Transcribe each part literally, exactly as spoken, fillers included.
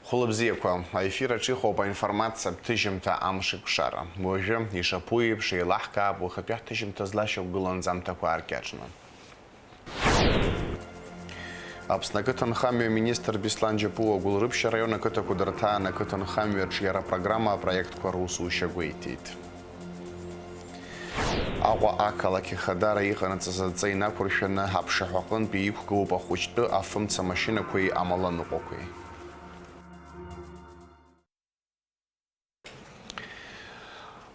Хәылбзиақәа, аефир аҿы иҟоуп аинформациатә ҭыжьымҭа Амшеикәшара. Уажәы, ишаԥу еиԥш, еилаҳкаап уахатәи ҳҭыжьымҭа злашьақәгылоу анҵамҭақәа аартиаҿны. Аԥсны ақыҭанхамҩа министр Беслан Џьапуа Гәылрыԥшь араион ақыҭақәа дырҭаан, ақыҭанхамҩа аҿиара программа апроектқәа русушьа гәеиҭеит. Аҟәа ақалақь ахадара иҟанаҵаз адҵа инақәыршәаны аԥшаҳәа аҟынтәи иқәгылоуп ахәыҷтәы афымца машьынақәеи амаланыҟәақәеи.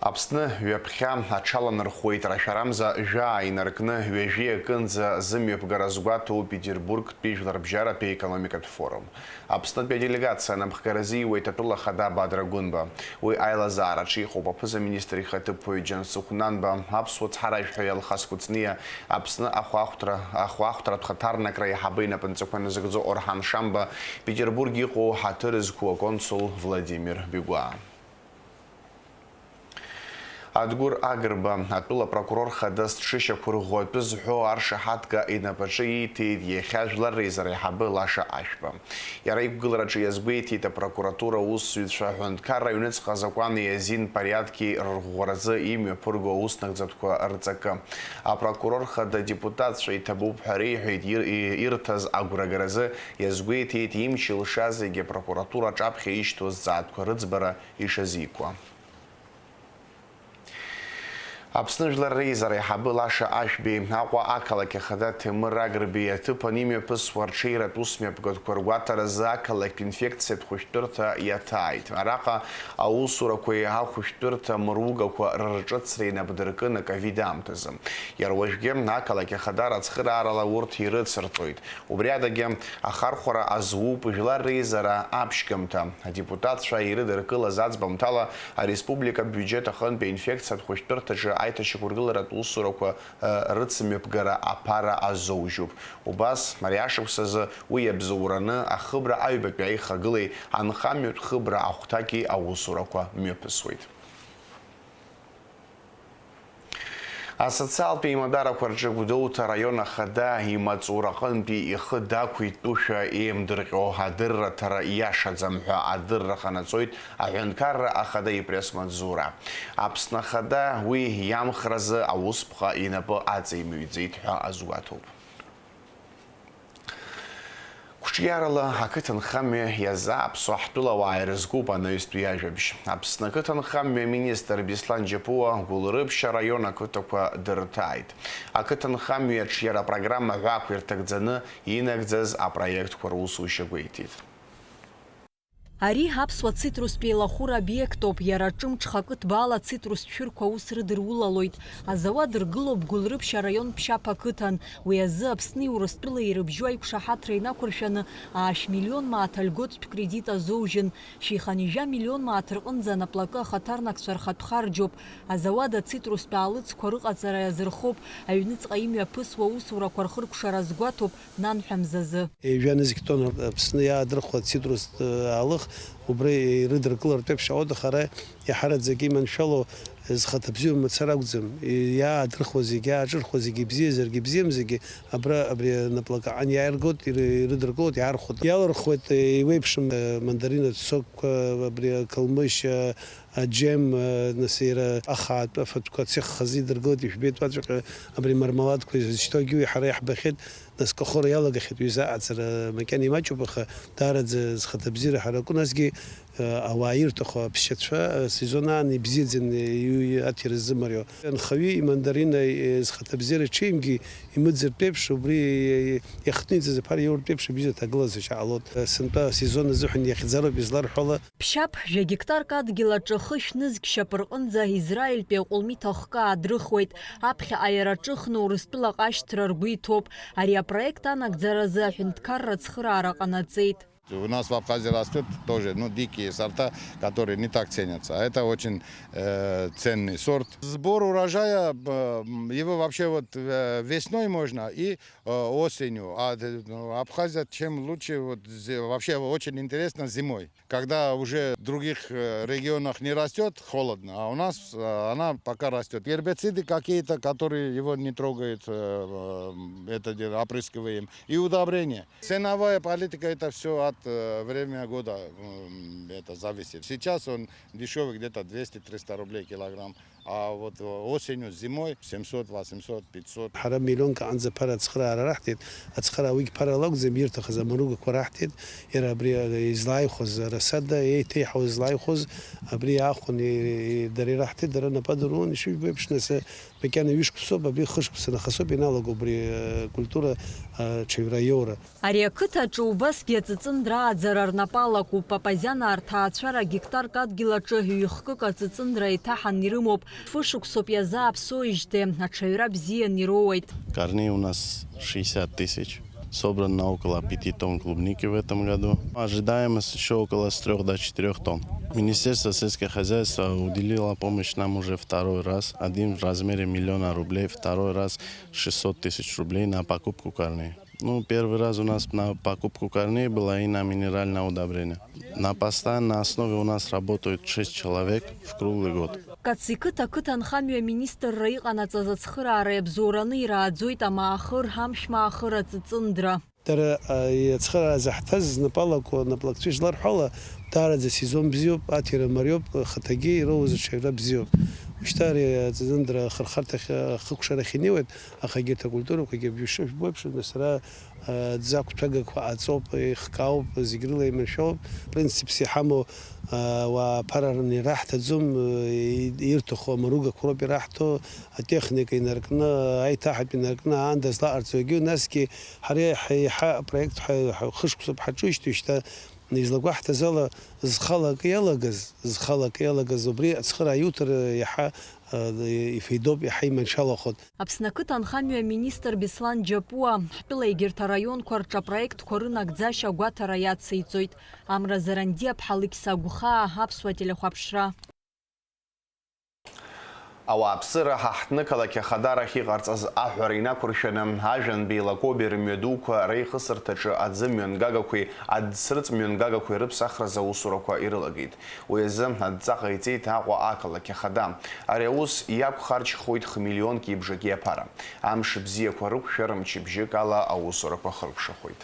Аԥсны ҩаԥхьа аҽаланархәуеит, рашәарамза жәаа инаркны, ҩажәи акынӡа зымҩаԥгара згәаҭоу Петербургтәи Жәларбжьаратәи аекономикатә форум. Аԥснытәи аделегациа анапхгара азиуеит атәыла ахада Бадра Гәынба. Уи аилазаараҿы иҟоуп аԥыза-министр ихаҭыԥуаҩ Џьансыхә Нанба, аԥсуа цҳаражәҳәаҩ Алхас Кәыҵниа, Аԥсны ахәаахәҭра, ахәаахәҭратә хаҭарнакра аиҳабы инапынҵақәа назыгӡо Орҳан Шамба, Петербург иҟоу ҳаҭыр зқәу аконсул Владимир Бигәаа. Адгәыр Агрба, атәыла прокурор хада зҽышьақәырӷәӷәо атәы зҳәо аршаҳаҭга инапаҿы ииҭеит иахьа Жәлар Реизара аиҳабы Лаша Ашәба. Иара иқәгылараҿы иазгәеиҭеит апрокуратура аусзуҩцәа аҳәынҭқарра аҩныҵҟа азакәани азин порядки рырӷәӷәаразы имҩаԥырго аус нагӡатәқәа рҵакы. Апрокурор хада адепутатцәа иҭабуп ҳәа реиҳәеит ир-, и-, ирҭаз агәрагаразы, иазгәеиҭеит имч илшаз зегьы апрокуратура аҿаԥхьа ишьҭоу азҵаатәқәа рыӡбара ишазикуа. Аԥсны Жәлар Реизара аиҳабы Лаша Ашәбеи, Аҟәа ақалақь ахада Ҭемыр Агрбеи аҭыԥан имҩаԥысуа арҽеиратә усмҩаԥгатәқәа ргәаҭаразы ақалақьтә инфекциатә хәышәтәырҭа иаҭааит. Араҟа аусурақәеи ахәышәтәырҭа мыругақәа рырҿыцра инапдыркын аковид аамҭазы. Иара уажәгьы ақалақь ахадара ацхыраарала урҭ ирыцырҵоит. Убри адагьы ахархәара азуп Жәлар Реизара аԥшьгамҭа. Адепутатцәа ирыдыркылаз аӡбамҭала, ареспубликатә биуџьет аҟынтәи аинфекциатә хәышәтәырҭаҿы аиҭашьақәыргыларатә усурақәа, ы, рыцымҩаԥгара аԥара азоужьуп. Убас, ари ашықәс азы уи иабзоураны ахыбра аҩбатәи аихагылеи анхамҩатә хыбра ахәҭаки аусурақәа мҩаԥысуеит. Асоциалтә еимадарақәа рҿы Гәдоуҭа араион ахада имаҵураҟынтәи ихы дақәиҭтәушәа еимдырҟьо адырраҭара иашаӡам ҳәа адырра ҟанаҵоит аҳәынҭқарра ахада ипресс-маҵзура. Аԥсны ахада уи иамхразы аусԥҟа инапы аҵеимыҩӡеит ҳәа азгәаҭоуп. Қәҿиарала ақыҭанхамҩа иазааԥсо ҳтәылауаа ирызкуп анаҩстәи ажәабжь. Аԥсны ақыҭанхамҩа аминистр Беслан Џьапуа Гәылрыԥшь араион ақыҭақәа дырҭааит. Ақыҭанхамҩа аҿиара апрограмма ҳәа ақәирҭагӡаны инагӡаз апроектқәа русушьа гәеиҭеит. Ари аԥсуа цитрустә еилахәыра обиектоуп, иара ҿымҭ шьхакы ҭбаала ацитрустә шәырқәа аус рыдырулалоит. Азауад ргылоуп Гәылрыԥшь араион Ԥшьаԥ ақыҭан, уи азы Аԥсни Урыстәылеи ирыбжьоу аиқәшаҳаҭра инақәыршәаны аашә миллион мааҭ льготә кредит азоужьын, шәи хынҩажәа миллион мааҭ рҟынӡа анаплакы ахаҭарнакцәа рхатә харџьоуп. Азауад ацитрустә аалыҵқәа рыҟаҵара иазырхоуп, аҩныҵҟа имҩаԥысуа аусурақәа рхыркәшара азгәаҭоуп, нанҳәа мзазы. Ҩажәа нызқь тонна Аԥсны иаадырхуа ацитрустә аалых убра ирыдыркылартә еиԥш ауада хара иаҳараӡак иманшәало зхаҭабзиоу мацара акәӡам. Иаадырхуа зегьы, иааҿырхуа зегьы, ибзиазаргьы, ибзиамзаргьы абра абри анаплакы аан иааиргоит, иры-, ирыдыркылоит, иаархәоит. Иалырхуеит, еиуеиԥшым, э, мандаринатә сокқәа, абри акалмышь, э, аџьем, э, нас иара ахаатә афатәқәа ацех хазы идыргылеит, ижәбеит уаҵәҟьа абри мармеладқәа изышьҭоугьы уи ҳара иаҳбахьеит, нас кахәыра иалагахьеит, уи изы аҟаҵара макьана имаҷуп, аха даараӡа зхаҭабзиара ҳара акәу, насгьы, э, ауаа ирҭаху аԥсшьацәа, э, сезон аан ибзиаӡаны иҩ-, аҭира ззымариоу. Анхаҩы имандарина, э, зхаҭабзиара ҽеимгьы имыӡыртә еиԥш, убри, э, иахҭниҵаз аԥара иоуртә еиԥш ибзиа ҭагылазашьа ҟалоит. Э, сынтәа асезон азыҳәан иахьӡароуп изларҳәо ала. Ԥшьаԥ, жәа гектарк адгьыл аҿы хышә нызқь шьапы рҟынӡа Израильтәи аҟәылмиҭ ахкы аадрыхуеит. Аԥхьаҟа иара аҿыхны Урыстәылаҟа ашьҭра ргәы иҭоуп. Ари апроект анагӡаразы аҳәынҭқарра ацхыраара ҟанаҵеит. У нас в Абхазии растут тоже, ну, дикие сорта, которые не так ценятся. А это очень, э, ценный сорт. Сбор урожая, э, его вообще вот, э, весной можно и, э, осенью. А, э, ну, Абхазия чем лучше, вот, зи-, вообще очень интересно зимой. Когда уже в других, э, регионах не растёт, холодно, а у нас, э, она пока растёт. Гербициды какие-то, которые его не трогают, э, э, это дело, опрыскиваем. И удобрения. Ценовая политика, это всё от Э, Время года м, это зависит. Сейчас он дешевый, где-то двести-триста рублей килограмм. А вот э, осенью, зимой семьсот, восемьсот, пятьсот. Ҳара миллионк аҟынӡа ԥара ацхыраара раҳҭеит. Ацхыраара уигь ԥара лакәӡам, ирҭахыз амаругақәа раҳҭеит. Иара абри излааихәаз арасада, еиҭеиҳау излааихәаз, абри аахәан и- и- дара ираҳҭеит, дара напы адырун, ишыжәбо еиԥш, нас, э, макьана ҩышықәсоуп, абри хышықәса нахасоуп ианалаго абри, э, культура, э, аҽаҩра иоура. Ари ақыҭаҿы убасгьы аҵыҵындра ааӡара рнапы алакуп. Папазианаа рҭаацәара гектарк адгьыл аҿы ҩ-хкык аҵыҵындра еиҭаҳан ирымоуп. Фышықәсоуп иазааԥсоижьҭеи аҽаҩра бзиан ироуеит. Корней у нас шестьдесят тысяч. Собрано около пяти тонн клубники в этом году. Ожидаемость ещё около с трёх до четырёх тонн. Министерство сельского хозяйства уделило помощь нам уже второй раз. Один в размере миллиона рублей, второй раз шестьсот тысяч рублей на покупку корней. Ну, первый раз у нас на покупку корней было и на минеральное удобрение. На постоянной основе у нас работают шесть человек в круглый год. Каци қыҭа ақыҭанхамҩа аминистрра иҟанаҵаз ацхыраара иабзоураны ирааӡоит амаахыр, амшә маахыр, аҵыҵындра. Дара, а, ацхыраара заҳҭаз знапы алаку, наплакцәа изларҳәо ала, даараӡа сезон бзиоуп, аҭира мариоуп, ахаҭагьы ироуз аҽаҩра бзиоуп. Ушьҭа ари аҵыҵындра ахырхарҭахь, ахыкәшарахь инеиуеит, аха егьырҭ акультурақәагьы абжьы шыжәбо еиԥш, нас ара, а, ӡақәҭәагақәа ҟаҵоуп, еихкаауп, зегь рыла еиманшәоуп. Принципс иҳамоу, а, уаа аԥара раны ираҳҭаӡом, и-, ирҭаху амаругақәа роуп ираҳҭо, атехника инаркны, аиҭаҳатә инаркны, аанда злаҟарҵогьы, насгьы ҳара иаҳа, иаҳа апроект ҳа-, ҳа-, хышықәсоуп ҳаҿуижьҭеи шьҭа излагәаҳҭаз ала, зхала акы иалагаз, зхала акы иалагаз убри ацхыраара иуҭар иаҳа, а, ифеидоуп, иаҳа иманшәалахоит. Аԥсны ақыҭанхамҩа аминистр Беслан Џьапуа ҳтәыла егьырҭ араионқәа рҿы апроектқәа рынагӡашьа агәаҭара иациҵоит. Амра Зарандиаԥҳа, Алықьса Гәхаа, Аԥсуа телехәаԥшра. Ауааԥсыра ҳа ҳҭны қалақь ахадарахь иҟарҵаз аҳәара инақәыршәаны, Ажәантәи Лакоби рымҩадуқәа реихысырҭаҿы аӡы мҩангагақәеи аӡсрыҵ мҩангагақәеи рыԥсахразы аусурақәа ирылагеит. Уи азы адҵа ҟаиҵеит Аҟәа ақалақь ахада. Ари аус иақәхарџьхоит хмиллионки бжаки аԥара. Амш бзиақәа рықәшәар, мчыбжьык ала аусурақәа хыркәшахоит.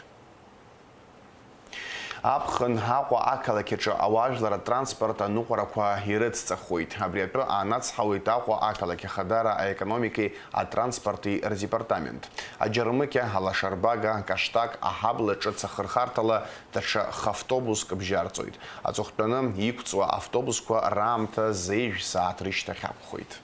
Аԥхын Аҟәа ақалақь аҿы ауаажәлар атранспорт аныҟәарақәа ирыцҵахоит. Абри атәы аанацҳауеит Аҟәа ақалақь ахадара аекономикеи атранспорти рдепартамент. Аџьармыкьа, алашарбага, Каштак, аҳабла ҿыц ахырхарҭала даҽа хавтобуск бжьарҵоит. Аҵыхәтәаны иқәҵуа автобусқәа раамҭа зеижә сааҭ рышьҭахь акәхоит.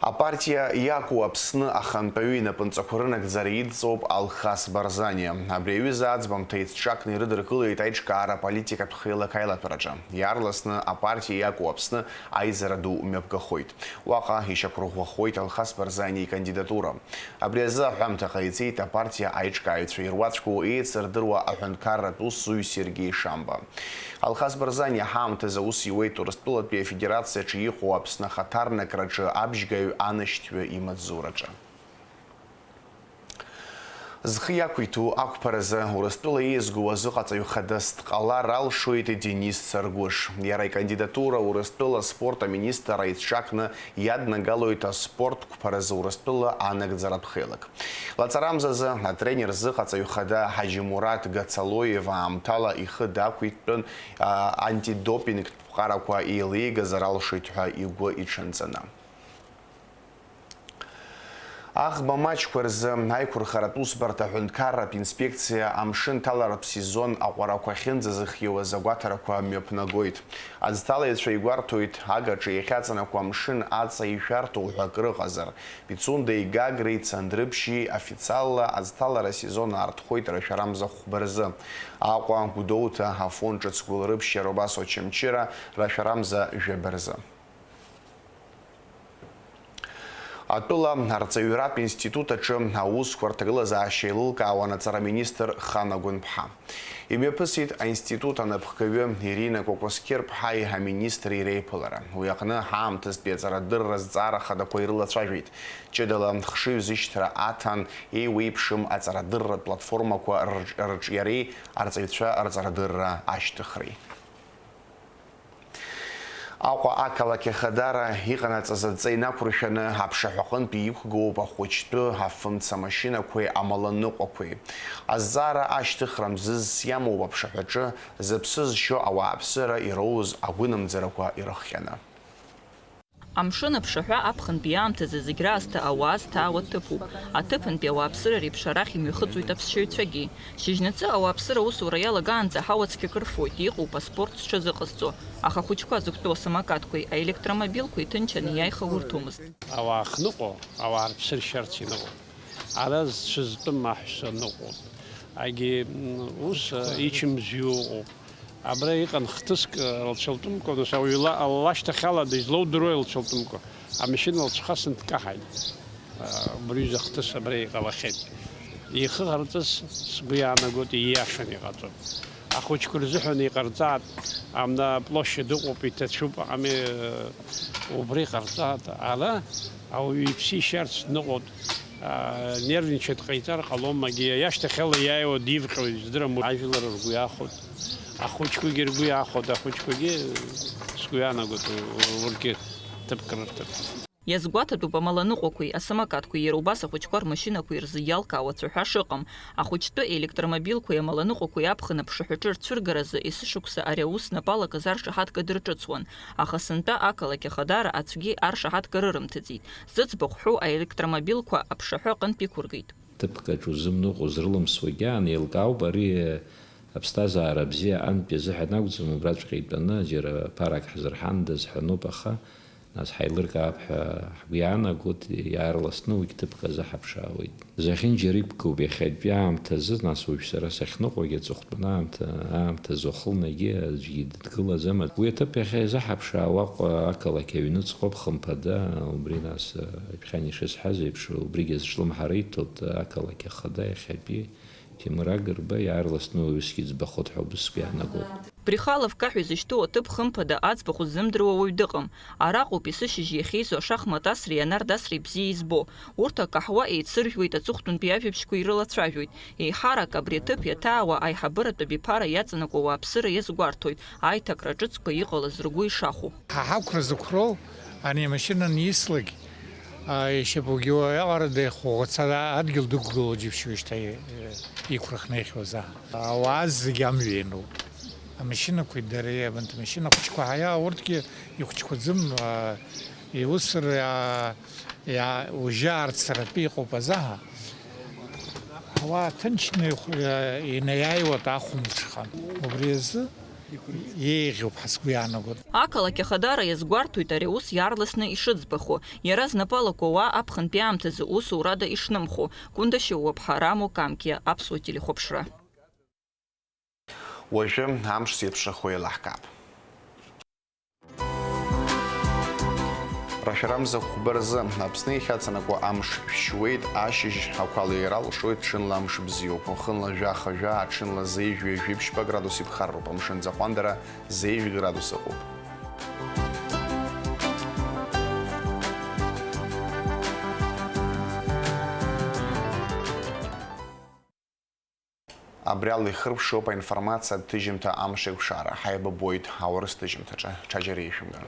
Апартиа иаку Аԥсны ахантәаҩы инапынҵақәа рынагӡара идҵоуп Алхас Барзаниа. Абри аҩыза аӡбамҭа еицҿакны ирыдыркылеит аиҿкаара аполитикатә хеилак аилатәараҿы. Иаарласны апартиа иаку Аԥсны аизара ду мҩаԥгахоит. Уаҟа ишьақәырӷәӷәахоит Алхас Барзаниа икандидатура. Абри азы аҳәамҭа ҟаиҵеит апартиа аиҿкааҩцәа ируаӡәку еицырдыруа аҳәынҭқарратә усзуҩ Сергеи Шамба. Алхас Барзаниа ҳаамҭазы аус иуеит Урыстәылатәи Афедерациаҿы иҟоу Аԥсны ахаҭарнакраҿы абжьгаҩ анашьҭҩы имаҵзураҿы. Зхы иақәиҭу ақәԥаразы Урыстәыла еизгоу азыҟаҵаҩ хадас дҟалар алшоит Денис Царгәыш. Иара икандидатура Урыстәыла аспорт аминистр аиҿҿакны иаднагалоит аспорт қәԥаразы Урыстәыла анагӡаратә хеилак. Лаҵарамзазы атренер зыҟаҵаҩ хада Ҳаџьымураҭ Гацалоев аамҭала ихы дақәиҭтәын, а, антидопингтә ԥҟарақәа еилеигазар алшоит ҳәа игәы иҽанҵаны. Аӷба маҷқәа рзы аиқәырхаратә усбарҭа аҳәынҭқарратә инспекциа амшын ҭаларатә сезон аҟәарақәа ахьынӡазыхиауаз агәаҭарақәа мҩаԥнагоит. Аӡҭалаҩцәа игәарҭоит, агаҿа иахьаҵанакуа амшын аҵа ишәарҭоу ҳәа акры ыҟазар. Пицундеи Гагреи Цандрыԥшьи официалла аӡҭалара асезон аартхоит рашәарамза хәба рзы. Аҟәа, Гәдоуҭа, Афон ҿыц Гәылрыԥшьи Аробас Очамчыра рашәарамза жәаба рзы. Атәыла арҵаҩратә институт аҿы аусқәа рҭагылазаашьа еилылкаауан аҵара министр Хана Гәынԥҳа. Имҩаԥысит аинститут анапхгаҩы Ирина Кәакәасқьыр-ԥҳаи аминистри реиԥылара. Уи аҟны ҳаамҭазтәи аҵарадырра азҵаара хадақәа ирылацәажәеит. Ҷыдала хшыҩзышьҭра аҭан еиуеиԥшым аҵарадырратә платформақәа рҿ-, рҿиареи арҵаҩцәа рҵарадырра ашьҭыхреи. Аҟәа ақалақь ахадара иҟанаҵаз адҵа инақәыршәаны аԥшаҳәаҟынтәи иқәгылоуп ахәыҷтәы афымца машьынақәеи амаланыҟәақәеи. Азҵаара ашьҭыхра мзызс иамоуп аԥшаҳәаҿы зыԥсы зшьо ауааԥсыра ироуз агәынамӡарақәа ирыхҟьаны. Амшын аԥшаҳәа аԥхынтәи аамҭазы зегь раасҭа ауаа зҭаауа ҭыԥуп. Аҭыԥантәи ауааԥсыра реиԥш арахь имҩахыҵуеит аԥсшьаҩцәагьы. Шьыжьнаҵы ауааԥсыра аусура иалагаанӡа аҳауа цқьак рфоит, иҟоуп аспорт зҽазыҟазҵо. Аха ахәыҷқәа зықәтәоу асамокатқәеи аелектромобилқәеи ҭынч анеиааиха урҭомызт. Ауаа ахныҟәо, ауаа рыԥсы ршьарц иныҟәо. Ара зцәы зтәым аҳәса ныҟәоуп. Агьи, м, ус, ичымзҩу ыҟоуп. Абра иҟан хҭыск, ы, лцәалтәымкәа, нас ауаҩы ла-, лашьҭахьала дызлоудыруеи лцәалтәымкәа? Амашьына лцәхасын дкаҳаит. Ы, убри ҩыза хҭыс абра иҟалахьеит. Ихы ҟарҵаз сгәы иаанагоит, ииашаны иҟаҵоит. Ахәыҷқәа рзыҳәан иҟарҵааит, амна аплощадь ыҟоуп, иҭацәуп, ами, ы, убри ҟарҵааит. Ала ауаҩы иԥсы ишьарц дныҟәоит. Аа, нервничать ҟаиҵар ҟалом, агьи иашьҭахьала иааиуа дивҟьоит, издырам, ажәлар ргәы иахәоит, ахәыҷқәагьы ргәы иахәоит, ахәыҷқәагьы сгәы иаанагоит, у-, урҭгьы ҭыԥк рырҭап. Иазгәаҭатәуп амаланыҟәақәеи асамокатқәеи, иара убас ахәыҷқәа рмашьынақәеи рзы иалкаау ацәаҳәа шыҟам. Ахәыҷтәы електромобилқәеи амаланыҟәақәеи аԥхын аԥшаҳәаҿы рцәыргаразы есышықәса ари аус напалакыз аршаҳаҭгада рҿыцуан, аха сынтәа ақалақь ахадара аӡәгьы аршаҳаҭга рырымҭаӡеит. Зыӡбахә ҳәоу аелектромобилқәа аԥшаҳәа аҟынтә иқәыргеит. Ҭыԥк аҿы узымныҟәо, узрылымсуагьы аанеилкаауп, ари аԥсҭазаара бзиа аҟынтәи азыҳәан акәӡам, убраҵәҟьа итәаны џьара ԥарак ҳзырҳандаз ҳәа ноуп, аха нас ҳаилыркаап ҳәа ҳгәы иаанагоит, иаарласны уигь ҭыԥк азыҳаԥшаауеит. Зехьынџьара иқәгылоуп иахьатәи аамҭазы, нас уажә сара сахьныҟәогьы аҵыхәтәаны аамҭа, аамҭазы уахылнагьы аӡәгьы дгылаӡам. Уи аҭыԥ иахьа изаҳаԥшаауа Аҟәа ақалақь аҩныҵҟоуп, хымԥада, убри нас, ҩаԥхьан ишысҳәаз еиԥш, убригьы азҿлымҳара иҭоит ақалақь ахада иахьатәи Ҭемыр Агрба, иаарласны уи усгьы ӡбахоит ҳәа убысгьы иаанагоит. Брехалов каҳәа изышьҭоу аҭыԥ хымԥада аӡбахә ззымдыруа уаҩ дыҟам. Араҟоуп есышьыжь иахьеизо ашахмат асреи анард асреи бзиа избо. Урҭ акаҳуа еицыржәуеит, аҵыхәтәантәи ажәабжьқәа ирылацәажәоит. Еиҳарак абри аҭыԥ иаҭаауа аиҳабыратә абиԥара иаҵанакуа ауааԥсыра иазгәарҭоит, аиҭакра ҿыцқәа иҟалаз ргәы ишахәо. Ҳа ҳақәра зықәроу ани амашьына анислак, а, ишьапугьы уаҟара деихәыӷәаца адгьыл дықәгылоу џьыбшьоижьҭеи, э, иқәрахны иахьуазаҳа. Ауаа зегьы амҩа иануп. Амашьынақәеи дареи, абанҭ амашьына хәыҷқәа ҳаиаа, урҭгьы ихәыҷқәаӡам, а, иусура, а, иа-, ужьаарцаратәы иҟоуп азаҳа. Ауаа ҭынчны ихә-, инаиааиуеит ахәымҽхан. Убри азы еиӷьуп ҳәа сгәы иаанагоит. Ақалақь ахадара иазгәарҭоит ари аус иаарласны ишыӡбахо, иара знапы алаку ауаа аԥхынтәи аамҭазы усурада ишнымхо. Кәындашьа Уаԥҳа, Рамо Камкиа, Аԥсуа телехәаԥшра. Уажәы амш зеиԥшрахо еилаҳкаап. Рашәарамза хәба рзы Аԥсны иахьаҵанакуа амш шәшьуеит, ашьыжь ақәа леира алшоит, ҽынла амш бзиоуп, уахынла жәаха-жәаа, аҽынла зеижә-ҩажәи ԥшьба градус иԥхарроуп, амшын аӡы аҟәандара зеижә градус ыҟоуп. Абри ала ихыркәшоуп аинформациатә ҭыжьымҭа Амшеикәшара. Ҳаибабоит аурыс ҭыжьымҭаҿы. Ҽаџьара ишәымган.